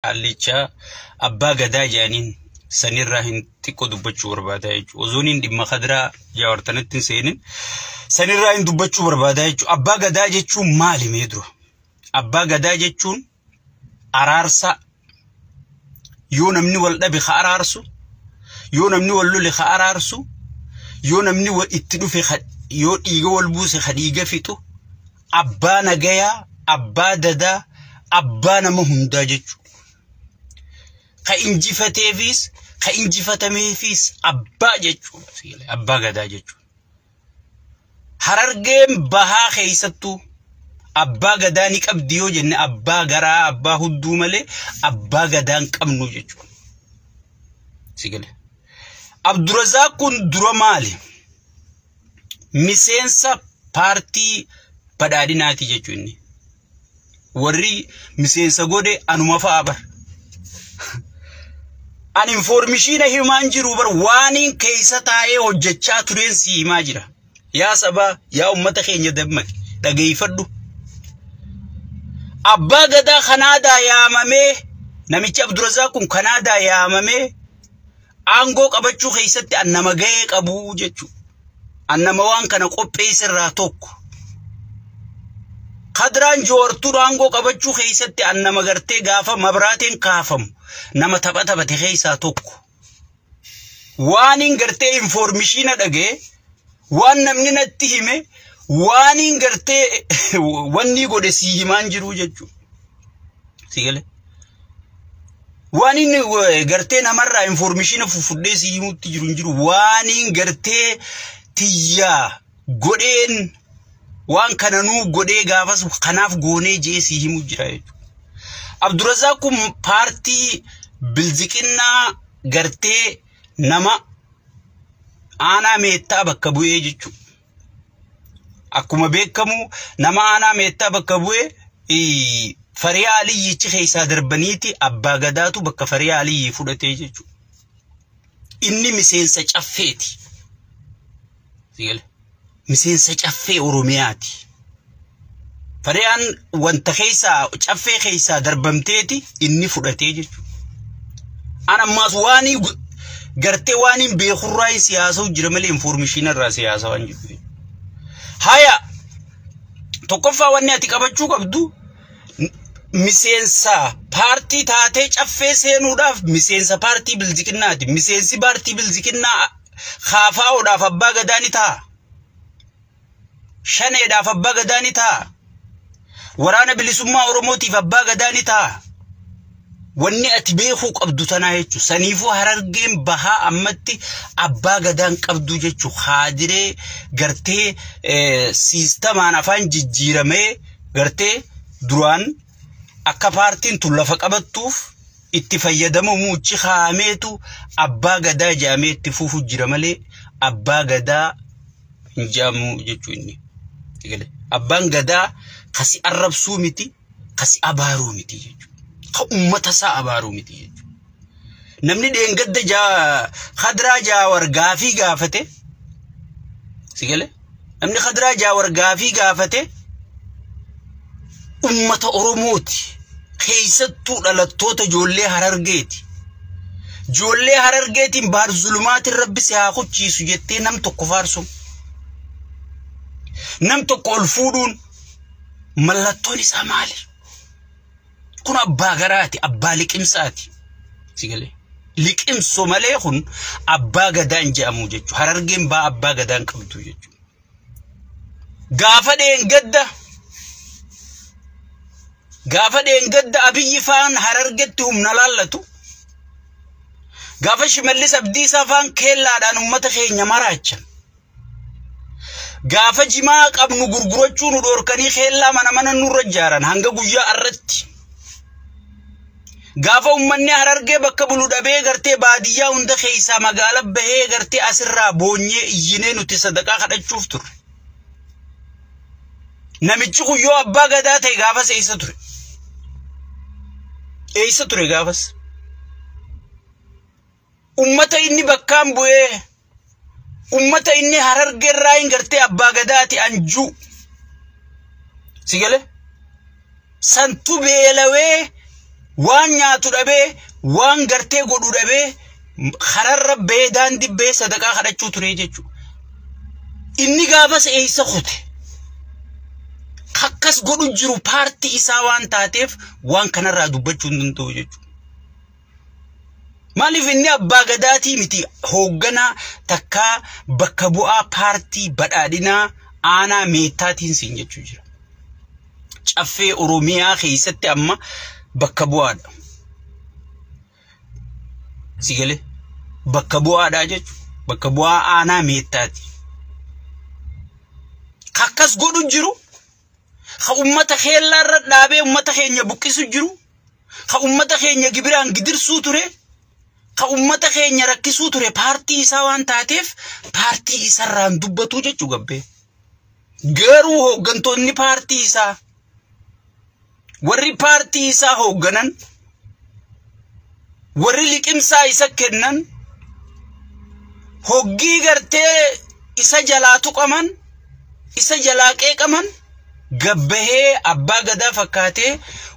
Qaallichaa abbaa gadaa jedhaniin sanirraa hin xiqqoo dubbachuu barbaada jechuudha. Ozooniin dhimma kadiraa jaawartanitti hin seenin sanirraa hin dubbachuu barbaada jechuudha. Abbaa gadaa jechuun maali mee dura? Abbaa gadaa jechuun araarsa yoo namni wal dhabe ka araarsu, yoo namni wal lole ka araarsu, yoo namni itti dhufe yoo dhiiga wal buuse ka dhiiga fixu, abbaa nagayaa, abbaa dadaa, abbaa nama hundaa jechuudha. Ka injifateefis ka injifatameefis abbaa jechuudha. Abbaa gadaa jechuudha. Harargeen bahaa keessattuu abbaa gadaa ni qabdi yoo jenne abbaa garaa abbaa hudduu malee abbaa gadaa hin qabnu jechuudha. Sigale. Abdurazaaq kun dura maali? Miseensa paartii badhaadhinaati jechuudha inni. Warri miseensa godhe anuma fa'a bar. Ani information himaan jiru bar waaniin keessa taa'ee hojjechaa tureen si himaa jira. Yaa sabaa, yaa uummata keenya dammaqi, dhageeffadhu. Abbaa gadaa Kanaadaa yaamamee, namichi Abdurazaaq kun Kanaadaa yaamamee aangoo qabachuu keessatti an nama gahee qabu jechuudha. An nama waan kana qopheesse irraa tokko. Kadiraan Joortuun aangoo qabachuu keessatti an nama gartee gaafa mabraateen kaafamu nama tapha taphate keessaa tokko. Waan hin gartee information dhagee, waan namni natti hime, waan hin gartee wanni godhe sii himaan jiru jechuudha. Si galee? Waan inni gartee namarraa information fufudhee sii himutti jiru hin jiru. Waan hin gartee tiyyaa godheen waan kana nuu godhee gaafas kanaaf goonee jee sii himu jira jechuudha. Abdurazaaq kun paartii bilziqinnaa gartee nama aanaa meettaa bakka bu'ee jechuudha. Akkuma beekamu nama aanaa meettaa bakka bu'ee Fariyaa Aliyyichi keessaa darbaniiti abbaa gadaatu bakka Fariyaa Aliyyii fudhatee jechuudha. Inni miseensa caffeeti. Miseensa caffee Oromiyaati. Fariyaan wanta keessaa caffee keessaa darbamteeti inni fudhatee jechuudha. An ammaas waan gartee waan hin beekurraa siyaasa jira malee information irraa siyaasa waan jiru. Haya, tokkoffaa wanni ati qabachuu qabdu miseensa paartii taatee caffee seenuudhaaf miseensa paartii bilziqinnaati. Miseensi paartii bilziqinnaa kaafaa'uudhaaf abbaa gadaa ni ta'a. Shaneedhaaf abbaa gadaa ni ta'a. Waraana bilisummaa Oromootiif abbaa gadaa ni ta'a. Wanni ati beekuu qabdu tanaa jechuudha. Saniifuu Harargeen bahaa ammatti abbaa gadaan qabdu jechuudha. Haadiree gartee siistamaan afaan jijjiiramee gartee duraan akka paartiin tun lafa qabattuuf itti fayyadamamu uchi kaameetu abbaa gadaa jedhamee itti fufu jira malee abbaa gadaa hin jedhamu jechuu inni. Abbaan gadaa kasi arrabsuu miti, kasi abaaruu miti jechuudha. Ka uummata isaa abaaruu miti jechuudha. Namni dheengadda Kadiraa Jaawar gaafii gaafate, si galee? Namni Kadiraa Jaawar gaafii gaafate uummata Oromooti. Keessattuu dhalattoota ijoollee Harargeeti. Ijoollee Harargeetiin baar zulumaatiin rabbi si haa kuchiisu jettee nam tokko faarsuun. Nam tokko ol fuudhuun mallattoon isaa maali? Kun abbaa garaati, abbaa liqimsaati. Si galee? Liqimso malee kun abbaa gadaa hin jedhamu jechuudha. Harargeen baa abbaa gadaa hin qabdu jechuudha. Gaafa dheengadda Abiyyi faan Harargetti humna laallatu. Gaafa Shimallis Abdiisaa faan keellaadhaan uummata keenya maraachan. Gaafa jimaa qabnu gurgurachuu nu dhoorkanii keellaa mana mana nurra ijaaran hanga guyyaa irratti. Gaafa uummanni Harargee bakka bulu dhabee gartee baadiyyaa hunda keessaa magaala bahee gartee asirraa boonyee iyyinee nuti sadaqaa kadhachuuf turre. Namichi kun yoo abbaa gadaa ta'e gaafas eessa ture? Eessa ture gaafas? Ummata inni bakkaan bu'ee, ummata inni Harargeerraa hin gartee abbaa gadaati anjuu. Si galee? Santu beelawee Waan nyaatu dhabee, waan gartee godhu dhabee, kararra bee daandii bee sadaqaa kadhachuu ture jechuudha. Inni gaafas eessa kute? Akkas godhu jiru paartii isaa waan taateef waan kanarraa dubbachuu hin danda'u jechuudha. Maaliif inni abbaa gadaatii miti hoogganaa takkaa bakka bu'aa paartii badhaadhinaa aanaa meettaatiin siin jechuu jira. Caffee Oromiyaa keessatti amma bakka bu'aadha. Si galee bakka bu'aadha jechuudha. Bakka bu'aa aanaa meettaati. Akkas godhu jiru. Ka ummata keellaarra dhaabee ummata keenya buqqisu jiru. Ka ummata keenya gibiraan gidirsuu ture. Ka ummata keenya rakkisuu ture paartii isaa waan taateef paartii isarraan dubbatu jechuu gabbee. Garuu hooggantoonni paartii isaa warri paartii isaa hoogganan warri liqimsaa isa kennan hoggii gartee isa jalaa tuqaman isa jalaa qeeqaman gabbahee abbaa gadaa fakkaatee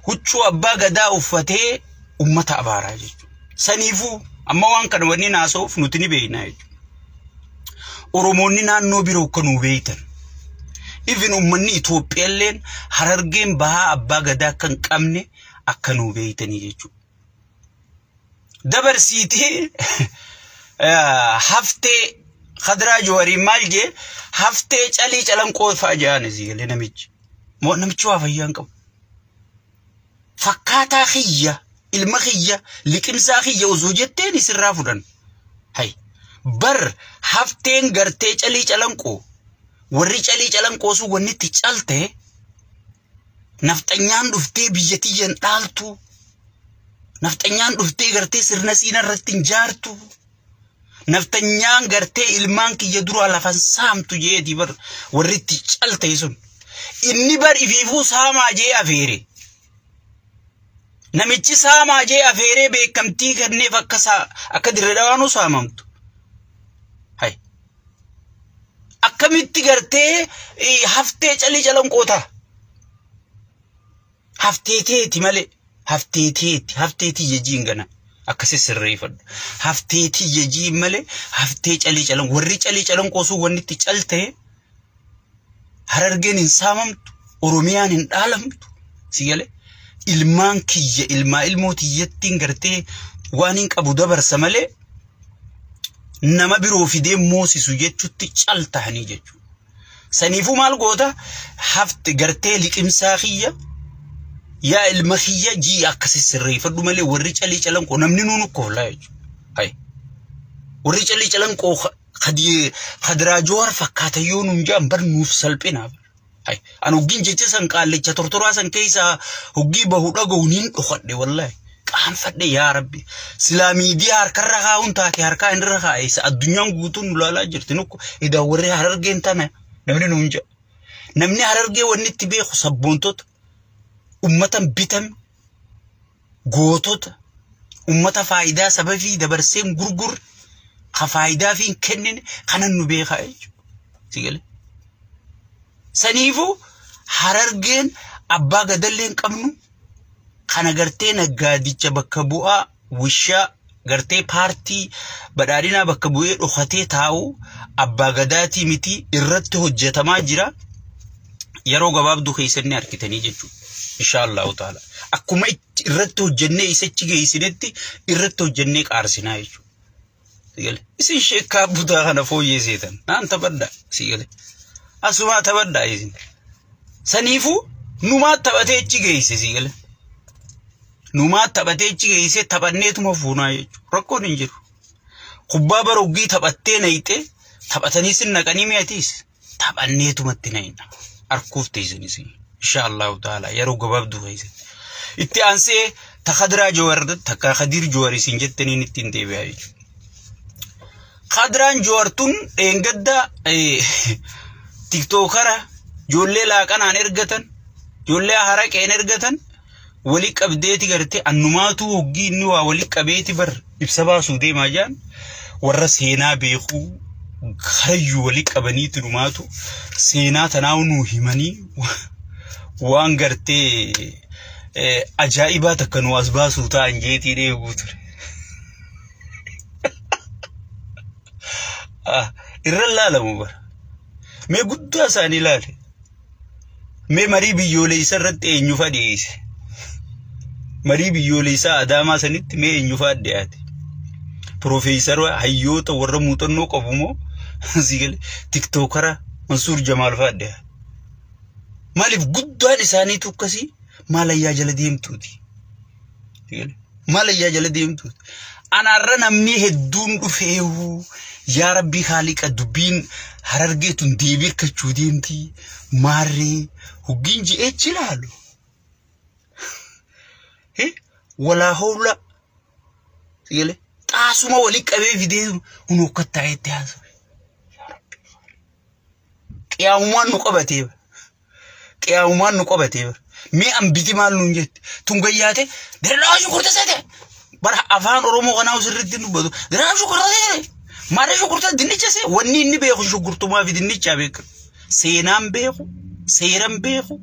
huccuu abbaa gadaa uffatee ummata abaaraa jechuudha. Saniifuu amma waan kana wanni naasa'uuf nuti ni beekna jechuudha. Oromoonni naannoo biroo akka nuu beektan. Even uummanni Itoophiyaalleen Harargeen bahaa abbaa gadaa akka hin qabne akka nuu beektanii jechuudha. Dabarsiitii haftee Khadraa Jawaarii maal jee haftee calii calanqoo fa'a jedhan asii galee namichi. Namichi waa fayyaa hin qabu. Fakkaataa kiyya ilma kiyya liqimsaa kiyya osoo jetteen isirraa fudhan. Hay bar hafteen gartee calii calanqoo warri calii calanqoo sun wanni itti calte nafxanyaan dhuftee biyya tiyyan dhaaltu. Nafxanyaan dhuftee gartee sirna siina irratti hin jaartu. Nafxanyaan gartee ilmaan kiyya duraa lafan saamtu jeeti bar warri itti calte sun. Inni bar ifiifuu saamaa jee afeere. Namichi saamaa jee afeeree beekamtii kenneef akka dirree dhawaanuu saamamtu. Hay. Akkamitti gartee haftee calii calanqoo ta'a? Haftee teeti malee. Haftee teeti. Haftee tiyya jiin gana. Akkasi sirreeffadhu. Haftee tiyya jiin malee haftee calii calanqoo. Warri calii calanqoo sun wanni itti caltee Harargeen hin saamamtu. Oromiyaan hin dhaalamtu. Si galee? Ilmaan kiyya ilmaa ilmoo tiyyattiin gartee waan hin qabu dabarsa malee nama biroo fidee moosisu jechutti cal tahanii jechuudha. Saniifuu maal goota hafte gartee liqimsaa kiyya yaa ilma kiyya jii akkasi sirreeffadhu malee warri calii calanqoo namni nuun kooflaa jechuudha. Hay warri calii calanqoo Khadraa Jawaar fakkaata yoo nuun jedhan bar nuuf salphina. Hay an hoggiin jecha san qaallicha tortoraa san keessaa hoggii bahu dhaga'u niin dhokadhe wallaahi. Qaanfadhe yaa Rabbi. Silaa miidiyaa harkarra kaa'uun taate harkaa inni kaa'e addunyaan guutuun nu ilaalaa jirti nukku edaa warri Harargeen tana namni nuun jedha. Namni Harargee wanni itti beeku sabboontota ummatan bitame gootota ummata faayidaa saba fi dabarseen gurgurre ka faayidaa fi hin kennine kanan nu beekaa jechuudha. Si galee? Saniifuu Harargeen abbaa gadallee hin qabnu kana gartee naggaadicha bakka bu'aa wishaa gartee paartii badhaadhinaa bakka bu'ee dhokatee taa'u abbaa gadaatii miti irratti hojjetamaa jira. Yeroo gabaabduu keessatti harkitanii jechuudha. Inshaallahu ta'ala. Akkuma irratti hojjennee isachi geessinetti irratti hojjennee qaarsinaa jechuudha. Isin sheekkaa butaa kana fooyyee naan taphadhaa si galee. Asumaa taphadhaa isin. Saniifuu numaa taphatee achi geesse si galee. Numaa taphatee achi geesse taphanneetuma fuunaa jechuudha. Rakkoon hin jiru. Kubbaa baroggii taphattee nayixee taphatanii sin naqanii mi'atiis taphanneetumatti nayina. Arkuuf teessan isin. Inshaallahu ta'ala yeroo gabaabduu keessatti. Itti aansee ta Khadraa Jawaar takka Khadiir Jawaar isin jettaniin ittiin deebi'aa jechuudha. Khadraan Jawaar tun dheengadda tiktookara ijoollee laaqanaan ergatan ijoollee haraqeen ergatan wali qabdeeti gartee annumaatu hoggii inni waa wali qabeeti bar ibsa baasuu deemaa jiran warra seenaa beekuu karayyuu wali qabaniiti numaatu seenaa tanaa nuu himanii waan gartee ajaa'ibaa takka nu as baasuu ta'an jeetii dheeguu ture. Irra laalamu bara. Mee guddaa isaanii ilaale. Mee marii biyyoolessaa irratti eenyufaa dhiyeesse? Marii biyyoolessaa Adaamaa sanitti mee eenyufaa dhiyaate? Piroofeesara hayyoota warra muuxannoo qabu moo tiktookara Mansuur Jamaal fa'aa dhiyaate? Maaliif guddaan isaaniitu akkasii maalayyaa jala deemtuuti? Maalayyaa jala deemtuuti. Anaarra namni hedduun dhufeehu yaa Rabbii haaliqa dubbiin Harargeetun deebii hirkachuu deemti maarree hoggiin ji'eechi ilaalu. Walaa hawla xaasuma walii qabee fidee hunoo akka taa'etti haasa'e. Qiyaamumaan nu qabatee qiyaamumaan nu qabatee mee ambiti maal nuun jette tun gayyaate dirraa shunkurta seete bara afaan Oromoo kanaa sirriitti dubbatu dirraa shunkurta seete maal shunkurta dinnicha see wanni inni beeku shunkurtumaa fi dinnichaa beeku seenaan beeku seeran beeku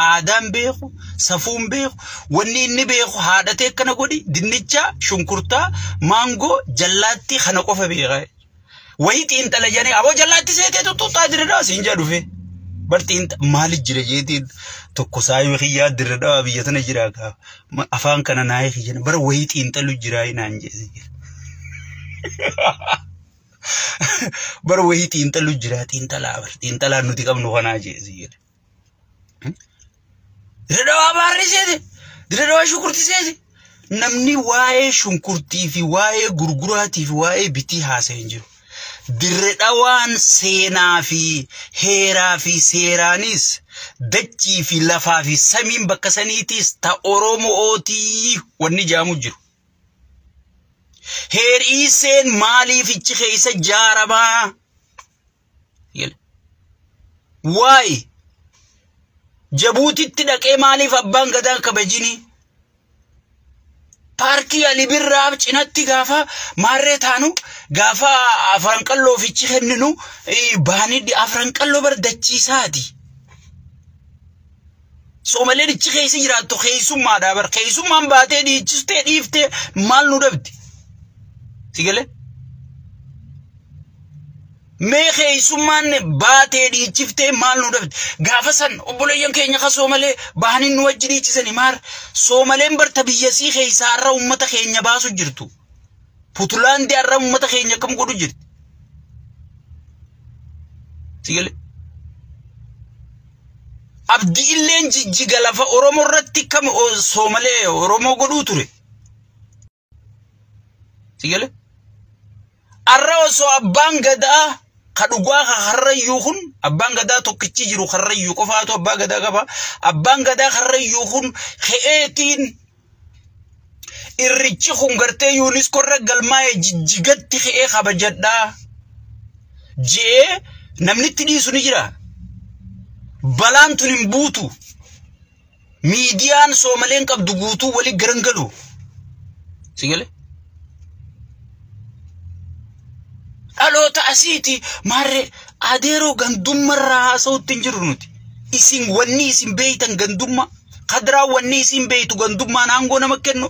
aadaan beeku safuun beeku wanni inni beeku haadhatee akkana godhi dinnicha shunkurtaa maangoo jallaatti kana qofa beeka. Wayii xiinxala jedhanii aboo jallaatti seetee tuttuuttaa dirraa siin jedhu dhufe. Bar xiinxa maali jira jeetiin tokko saayii kiyyaa dirra dhawaa biyya tana jira gaafa afaan kana naayii kiyya bara wayii xiinxalu jiraa naan jedhe. Bara wayii xiinxalu jira xiinxalaa bar xiinxalaan nuti qabnu kanaa jedhe. Dirra dhawaa baarri seete dirra dhawaa shunkurtii seete. Namni waa'ee shunkurtii fi waa'ee gurguraatii fi waa'ee bitii haasa'e hin jiru. Dirre dhawaan seenaa fi heeraa fi seeraanis dachii fi lafaa fi samiin bakka saniitis ta Oromootii wanni jaamu jiru. Heeriiseen maaliif ichi keessa jaaramaa? Waa'ee Jabuutitti dhaqee maaliif abbaan gadaa kabajini? Paarkii Ali Birraa cinatti gaafa maarree taanu gaafa afran qalloo fichi kenninu baanii afran qalloo bar dachiisaati. Soomaleen ichi keessa jiraattu keessummaadha bar keessummaan baatee dhiichistee dhiiftee maal nu dhabdi? Si galee? Mee keessummaan baatee dhiichiftee maal nu dhabdi? Gaafa san obboleeyyan keenya ka Soomalee bahanii nu wajji dhiichisanii maar Soomaleen barta biyyasii keessaa har'a uummata keenya baasu jirtu. Putulaandii har'a uummata keenya akkam godhu jirti? Si galee? Abdi illeen jijjiga lafa Oromoo irratti kam Soomalee Oromoo godhuu ture. Si galee? Har'a osoo abbaan gadaa ka dhugaa ka harrayyuu kun abbaan gadaa tokkichi jiru harrayyuu qofaatu abbaa gadaa qaba. Abbaan gadaa harrayyuu kun he'eetiin irrichi kun gartee yuuniskoo irra galmaa'ee jijjigatti he'ee kabajadhaa je'ee namni itti dhiisu ni jira. Balaan tun hin buutu. Miidiyaan Soomaleen qabdu guutuu walii garangalu. Si galee? Dhaloota asiiti maarree adeeroo gandummarraa haasa'utti hin jirru nuti. Isin wanni isin beeytan gandummaa. Kadiraa wanni isin beeytu gandummaan aangoo nama kennu.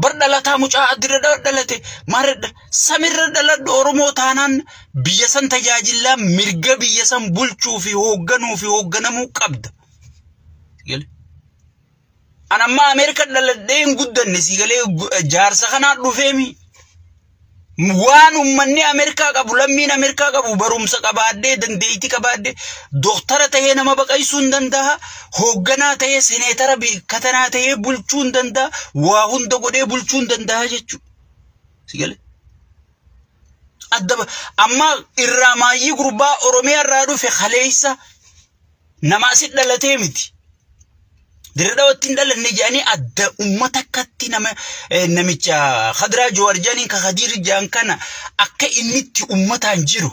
Bar dhalataa mucaa addira dhalate maarree samirra dhaladhu Oromoo taanaan biyya san tajaajilaa mirga biyya san bulchuu fi hoogganuu fi hoogganamuu qabda. An amma Ameerika dhaladhee hin guddanne si galee jaarsa kanaa dhufeemi. Waan uummanni Ameerikaa qabu lammiin Ameerikaa qabu barumsa qabaadhee dandeettii qabaadhee dooktara tahee nama baqaysuu hin danda'a hoogganaa tahee seneetara katanaa tahee bulchuu hin danda'a waa hunda godhee bulchuu hin danda'a jechuudha. Si galee? Adda amma irraa maayyii gurbaa Oromiyaa irraa dhufe kaleessa nama asit dhalatee miti. Dirre dhawatti hin dhalanne jedhanii adda uummata akkatti nama namicha Khadiraa Jawaar jedhaniin ka Khadiir jedhan kana akka inni itti uummataan jiru.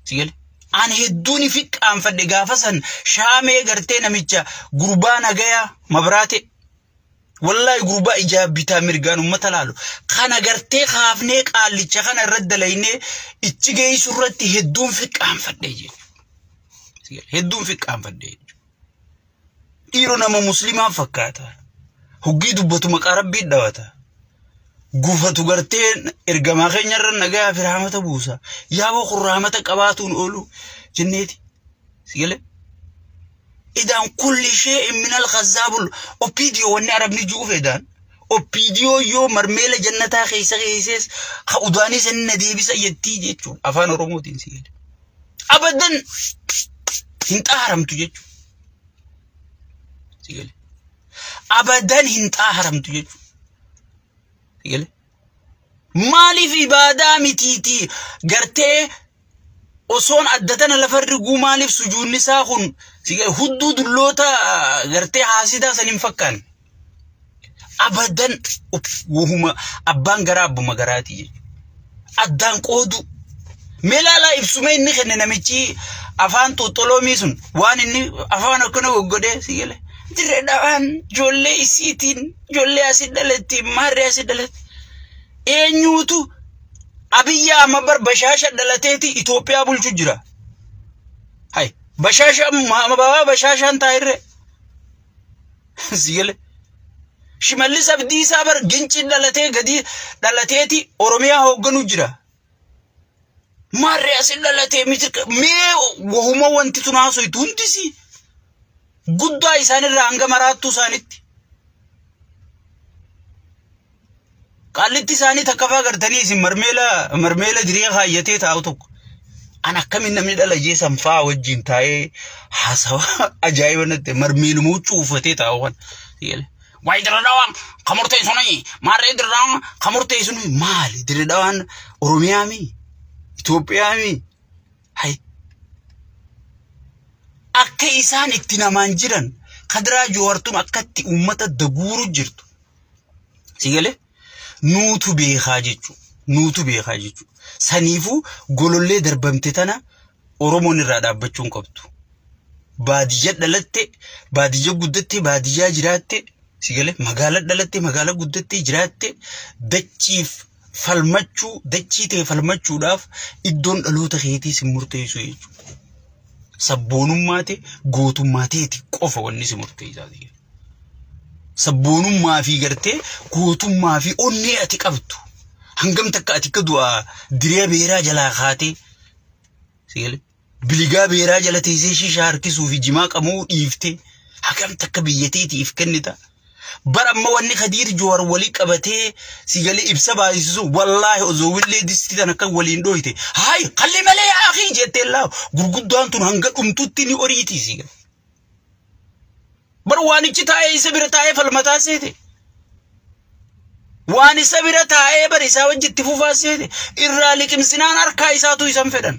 Si galee? An hedduun ifi qaanfadhe gaafa san shaamee gartee namicha gurbaa nagayaa mabraate. Wallaahi gurbaa ijaa bitaa mirgaan uummata laalu. Kana gartee kaafnee qaallicha kana irratti dalaynee ichi geessu irratti hedduun fi qaanfadhe jechuudha. Hedduun fi qaanfadhe jechuudha. Dhiiroo nama musliimaa fakkaata. Hoggii dubbatu maqaa rabbii dhawata. Gufatu gartee ergamaa keenyarra nagaa fi raamata buusa. Yaaboo kun raamata qabaatuun oolu jenneeti. Sigalee. Idaan kulli shay'in minal khazaabul oppiidiyoo wanni arabni ju'uuf edaan. Oppiidiyoo yoo marmeela jannataa keessa keessees ka udaanii san na deebisa jettii jechuudha. Afaan Oromootiin sigalee. Abadan hin xaaramtu jechuudha. Sigalee. Abadan hin xaaramtu jechuudha. Sigalee. Maaliif ibaadaa mitiitii gartee osoon adda tana lafarri guu maaliif sujuunni isaa kun hudduu dulloota gartee haasidaa san hin fakkaanne. Abadan wahuma abbaan garaa abbuma garaatii jechuudha. Addaan qoodu. Meelaalaa ibsumee inni kenne namichi afaan xoxxoloomii sun waan inni afaan akkana goggodhee sigalee. Dirree dhawaan ijoollee isiitiin ijoollee asii dhalatti maarree asii dhalatti. Eenyuutu Abiyyi amma bar bashaasha dhalateeti Itoophiyaa bulchu jira. Hai bashaasha amma bashaashaan taa'irre. Sigalee. Shimallis Abdiisaa bar ginci dhalatee gadi dhalateeti Oromiyaa hoogganuu jira. Maarree asii dhalatee miti mee wahuma wanti tun haasoitu hundisi guddaa isaanirraa hanga maraattuu isaanitti. Qaallitti isaanii takka faa gartanii isin marmeela diree kaayyatee taa'u tokko. An akkamiin namni dhala jeesan faa wajjin taa'ee haasawaa ajaa'iba natti marmeeluma huccuu uffatee taa'u kan. Wayi dirree dhawaan kan murteessu maarree dirree dhawaan kan murteessu maali dirree dhawaan Oromiyaa mi Itoophiyaa mi hay akka isaan itti namaan jiran kadiraa joohartuun akkatti uummata daguuru jirtu. Sigalee nuutu beekaa jechuudha. Nuutu beekaa jechuudha. Saniifuu golollee darbamte tana Oromoon irraa dhaabbachuu hin qabdu. Baadiyyaa dhalatte, baadiyyaa guddatte, baadiyyaa jiraatte, sigalee magaala dhalatte, magaala guddatte jiraatte dachiif falmachuu, dachii ta'e falmachuudhaaf iddoon dhaloota keetii si murteessu jechuudha. Sabboonummaa ta'e gootummaa ta'eeti qofa wanni si murteessaa ta'e. Sabboonummaa fi gartee gootummaa fi onnee ati qabdu. Hangam takka ati akka du'aa diree beeraa jalaa kaatee sigalee biligaa beeraa jala teessee shishaa harkisuu fi jimaa qamuu dhiiftee hagam takka biyya teetiif kennita. Bar amma wanni Khadiir Joowar walii qabatee sigalee ibsa baay'isu wallaahi osoo willee distii tan akka waliin dhooyte haay qalli malee akii jettee laa gurguddaan tun hanga dhumtutti ni oriitii sigalee. Bar waanichi taa'ee isa bira taa'ee falmataa seete. Waan isa bira taa'ee bar isaa wajjitti fufaa seete irraa liqimsinaan harkaa isaatu isan fedhan.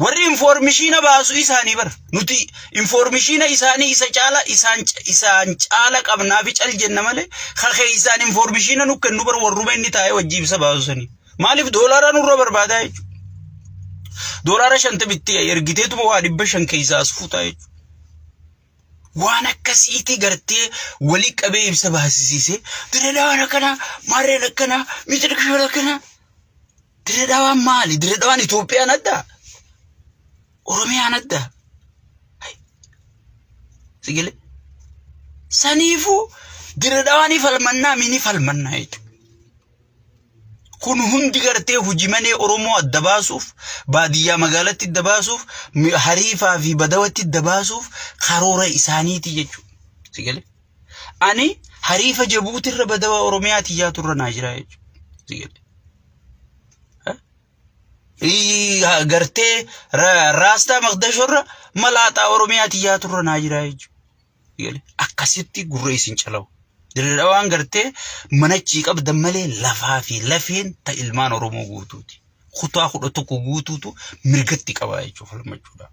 Warri informishiina baasu isaanii bar nuti informishiina isaanii isa caala isaan caala qabnaa fi cal jenna malee kakee isaan informishiina nu kennu bar warruma inni taa'ee wajji ibsa baasu sanii. Maaliif doolaara nurra barbaadaa jechuudha. Doolaara 50 ergiteetuma waa 500 keessaa as fuutaa jechuudha. Waan akkasiitii gartee walii qabee ibsa baasisiisee dirree dhawaan akkanaa maarreen akkanaa mitirikishoon akkanaa dirree dhawaan maali dirree dhawaan Itoophiyaan addaa Oromiyaan addaa sigalee saniifuu dirree dhawaanii falmannaa mini falmannaa jechuudha. Kun hundi gartee hojii manee Oromoo adda baasuuf baadiyyaa magaalatti adda baasuuf hariifaa fi badawatti adda baasuuf karoora isaaniiti jechuudha. Sigalee ani hariifa Jabuutirra badawa Oromiyaati yaaturra naa jira jechuudha. Sigalee gartee raastaa Maqdashorra malaaxaa Oromiyaati yaaturra naa jira jechuudha. Sigalee akkasitti gurra isin calawu. Dirree dhawaan gartee manachii qabdan malee lafaa fi lafeen ta ilmaan Oromoo guutuuti. Kutaa 11 guutuutu mirgatti qabaa jechuudha falmachuudhaaf.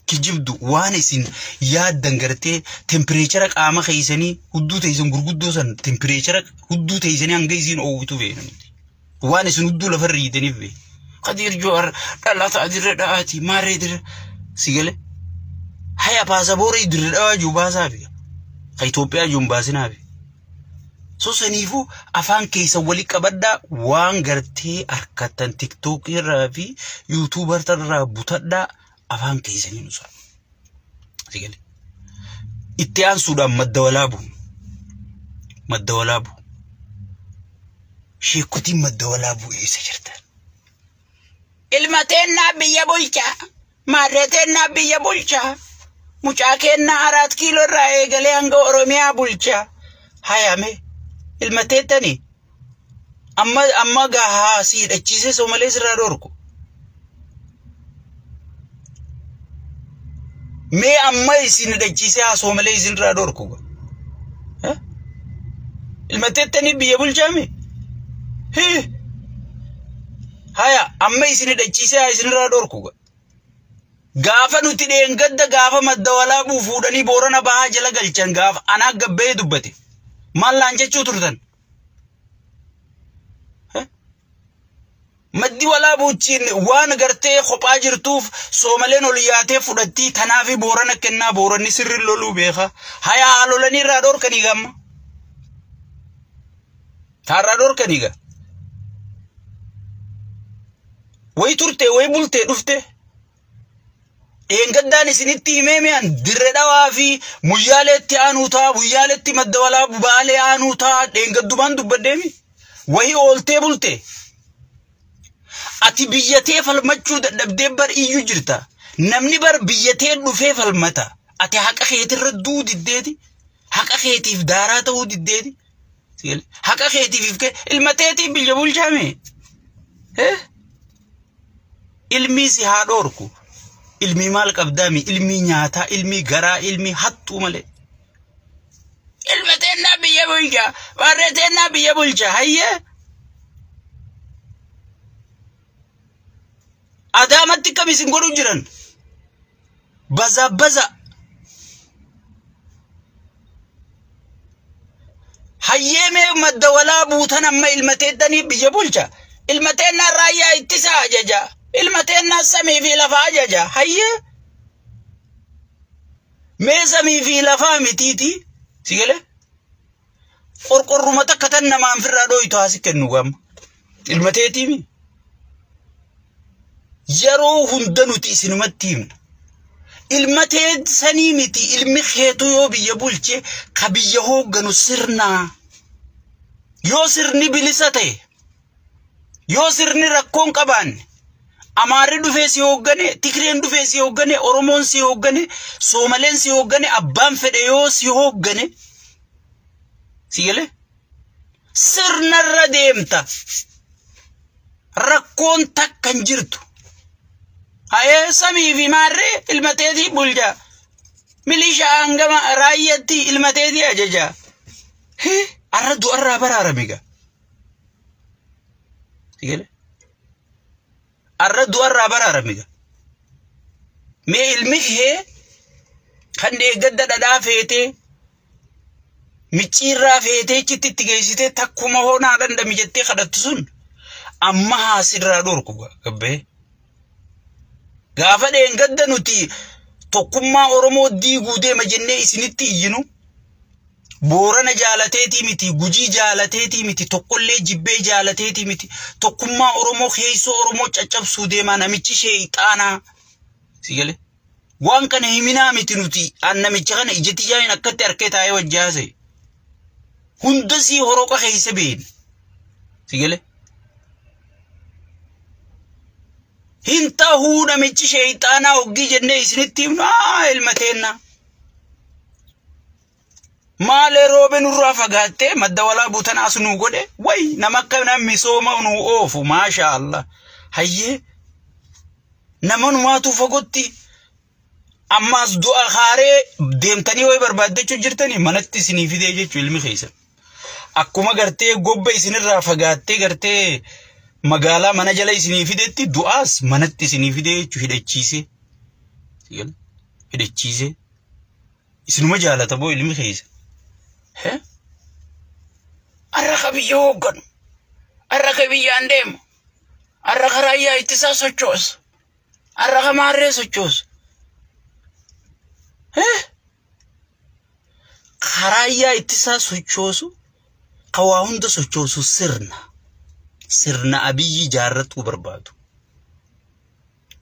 Kijibdu waan isin yaaddan gartee tempireechara qaama keessanii hudduu teessan gurguddoo san tempireechara hudduu teessanii hanga isin oowwitu beekna nuti. Waan isin hudduu lafarra hiitaniif beekna. Khadiir Joowar dhalataa dirree dhawaati maarree dirree sigalee. Haya paasapoorrii dirree dhawaa jiru baasaa fi ka Itoophiyaa jiru hin baasinaa fi. So saniifuu afaan keessa walii qabadhaa waan gartee harkattan tiktookii irraa fi yuutuubar irraa butadhaa afaan keessanii nusa. Sigalee. Itti aansuudhaan madda walaabu. Madda walaabu. Sheekotiin madda walaabuu eessa jirtan? Ilma teennaa biyya bulchaa. Maarree teennaa biyya bulchaa. Mucaa keennaa 4 kiiloo irraa eegalee hanga Oromiyaa bulchaa. Hayame ilma teettanii amma gahaa si hidhachiisee soomalee sirraa dhorku. Mee amma isin hidhachiisee haa soomalee isinirraa dhorku. Ilma teettanii biyya bulchaame? Haya amma isin hidhachiisee haa isinirraa dhorku. Gaafa nuti dheengadda gaafa madda walaabuu fuudhanii Boorana bahaa jala galchan gaafa anaa gabbee dubbate. Maal laan jechuu turtan? Maddi walaabuuchiin waan gartee kophaa jirtuuf soomaleen ol yaatee fudhattii tanaafi Boorana kennaa Booranni sirri loluu beeka. Haya haa lolanii irraa dhorkanii gamma. Taarraa dhorkanii gaa. Wayi turte wayi bultee dhufte. Dheengaddaan isinitti himee mi'an dirre dhawaa fi muyyaaleetti aanuu ta'a muyyaaleetti madda walaabu baalee aanuu ta'a dheengaddumaan dubbaddeemi. Wayi ooltee bulte. Ati biyyatee falmachuu dadhabdee bar iyyuu jirta. Namni bar biyyatee dhufee falmata. Ati haqa keetirra duu diddeeti. Haqa keetiif daaraa ta'uu diddeeti. Haqa keetiif ilma teetiif biyya bulchaame. Ilmi si haa dhorku. Ilmi maal qabdaami? Ilmi nyaataa, ilmi garaa, ilmi hattuu malee. Ilma teennaa biyya bulcha. Warree teennaa biyya bulcha. Hayyee. Adaamatti kam isin godhu jiran? Baza baza. Hayyee mee madda walaabuu tan amma ilma teettanii biyya bulcha. Ilma teennaa raayyaa ittisaa ajaja. Ilma teennaa samii fi lafa ajaja. Hayyee. Mee samii fi lafaa mitiiti. Si galee? Qorqorruma takka tan namaan firraa dhooytu haasi kennu gamma. Ilma teetiimi. Yeroo hunda nuti isinumatti himna. Ilma teessanii miti ilmi keetu yoo biyya bulche ka biyya hoogganu sirnaa. Yoo sirni bilisa ta'e yoo sirni rakkoon qabaanne Amaarri dhufee si hooggane, Tigreen dhufee si hooggane, Oromoon si hooggane, Soomaleen si hooggane, abbaan fedhe yoo si hooggane si galee sirnarra deemta. Rakkoon takka hin jirtu. Hayee samii fi maarree ilma teetii bulcha. Milishaa hangama raayyaatti ilma teetii ajaja. Arra du'arraa baraarame gaa. Si galee? Arra du'arraa baraarame gaa. Mee ilmi kee kan deeggadda dhadhaa feetee micciirraa feetee achitti itti geessitee takkuma hoonaa dandami jettee kadhattu sun amma haasirraa dhorku gabbee. Gaafa dheengadda nuti tokkummaa Oromoo diiguu deema jennee isinitti iyyinu Boorana jaalateetii miti, Gujii jaalateetii miti, tokkollee jibbee jaalateetii miti, tokkummaa Oromoo keessoo Oromoo caccabsuu deemaa namichi sheexaanaa. Si galee? Waan kana himinaa miti nuti an namicha kana ijatti jaayin akkatti harkee taa'ee wajjaase. Hundasii horoqa keessa beena. Si galee? Hin tahuu namichi sheexaanaa hoggii jennee isinitti himnu ilma teennaa. Maalee roobe nurraa fagaattee madda walaabuu tanaas nuu godhe wayi nama akka nama misooma nuu oofu maasha Allah. Hayyee nama numaatu fagootti ammaas du'a haaree deemtanii wayi barbaaddachuu jirtanii manatti isinii fidee jechuu ilmi keessan. Akkuma gartee gobba isinirraa fagaattee gartee magaalaa mana jala isinii fidetti du'aas manatti isinii fidee jechuu hidhachiisee. Hidhachiisee. Isinuma jaalata boo ilmi keessa. Arra ka biyya hoogganu. Arra ka biyyaan deemu. Arra ka raayyaa ittisaa sochoosu. Arra ka maarree sochoosu. Ka raayyaa ittisaa sochoosu ka waa hunda sochoosu sirna. Sirna Abiyyi jaarratuu barbaadu.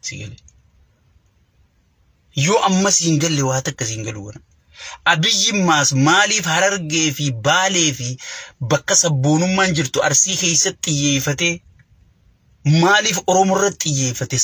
Si galee. Yoo amma siin galle waa takka siin galu kana. Abiyyimmaas maaliif Harargee fi Baalee fi bakka sabboonummaan jirtu Arsii keessatti xiyyeeffatee, maaliif Oromoo irratti xiyyeeffate?